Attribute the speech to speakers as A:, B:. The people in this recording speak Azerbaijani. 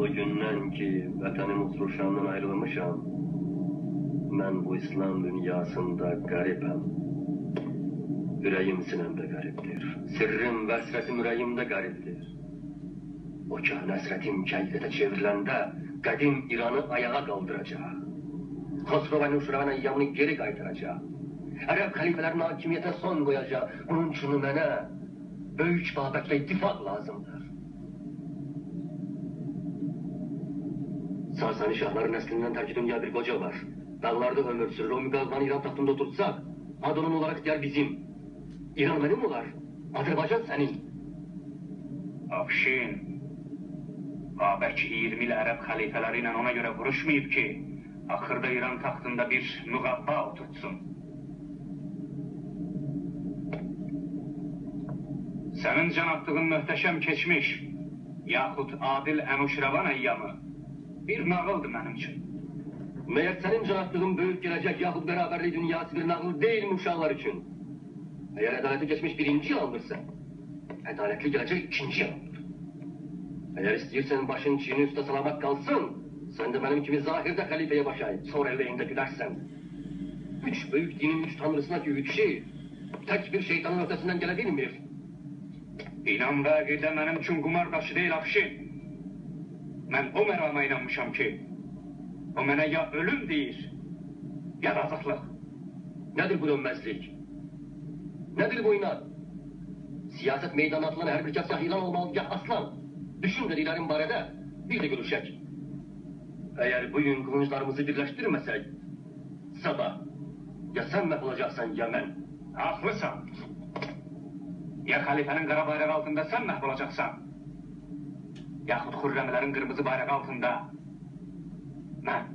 A: O gündən ki, vətənim Usruşandan ayrılmışam, mən bu İslam dünyasında qəribəm. Ürəyim sinəmdə qəribdir. Sirrim və həsrətim ürəyimdə qəribdir. O köhnə həsrətim həqiqətə çevriləndə qədim İranı ayağa qaldıracaq. Xosrov Nuşravan əyyamını geri qaytaracaq. Ərəb xəlifələrinin hakimiyyətə son qoyacaq. Bunun üçün mənə böyük Babəklə ittifaq lazımdır. Sasani şahların nəslindən tərki dünya bir qoca var. Dağlarda ömür sürür. O müqavvanı İran taxtında oturtsak, ad onun olarak diğer bizim. İran benim olar, Azərbaycan sənin.
B: Afşin, Babək 20 il Ərəb xəlifələri ilə ona görə vuruşmayıb ki, axırda İran taxtında bir müqavva oturtsun. Sənin can atdığın möhtəşəm keçmiş, yaxud adil Ənuşrəvan əyyamı bir nağıldır mənim üçün.
A: Məyər sənin can atdığın böyük gələcək yaxud bərabərlik dünyası bir nağıl deyilmi uşaqlar üçün? Əgər ədalətli keçmiş birinci yalandırsa, ədalətli gələcək ikinci yalandır. Əgər istəyirsən başın çiğnin üstə salamat qalsın, sən də mənim kimi zahirdə xəlifəyə baş əy, sonra əleyhində gülərsən. Üç böyük dinin üç tanrısına ki üçü, tək bir şeytanın ötəsindən gələ bilmir.
B: İnan və əqidə mənim üçün qumar daşı deyil, Afşin. Mən o mərama inanmışam ki, o mənə ya ölüm deyir, ya da azadlıq.
A: Nədir bu dönməzlik? Nədir bu inad? Siyaset meydanına atılan hər bir kəs ya ilan olmalı, ya aslan. Düşün dediklərim barədə bir də görüşək. Əgər bugün kılınclarımızı birləşdirməsək, sabah ya sən məhv olacaqsan, ya mən.
B: Haqlısan. Ya xəlifənin qara bayrağı altında sən məhv olacaqsan, yaxud xürrəmlərin qırmızı bayrağı altında mən.